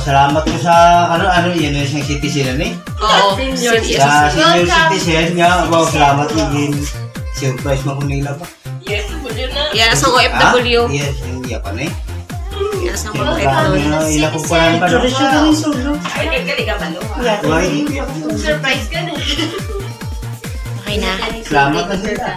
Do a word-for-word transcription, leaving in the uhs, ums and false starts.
Salamat ko sa, ano, ano, yan yung isang citizen, eh. Oo. Senior Sige. Sa senior Welcome. citizen nga, wow, salamat, naging surprise man ko nila pa. Yes, yun na. Yeah, sa O F W. Ah, yes, yung Japan, eh. Yeah, sa Yung mga kami, O F W. ah, ila ko pa lang. Pero siya ko yung solo. Ay, nagkali ka ba, no? Yeah. Why? Surprise ka na. Okay na. Salamat na sila.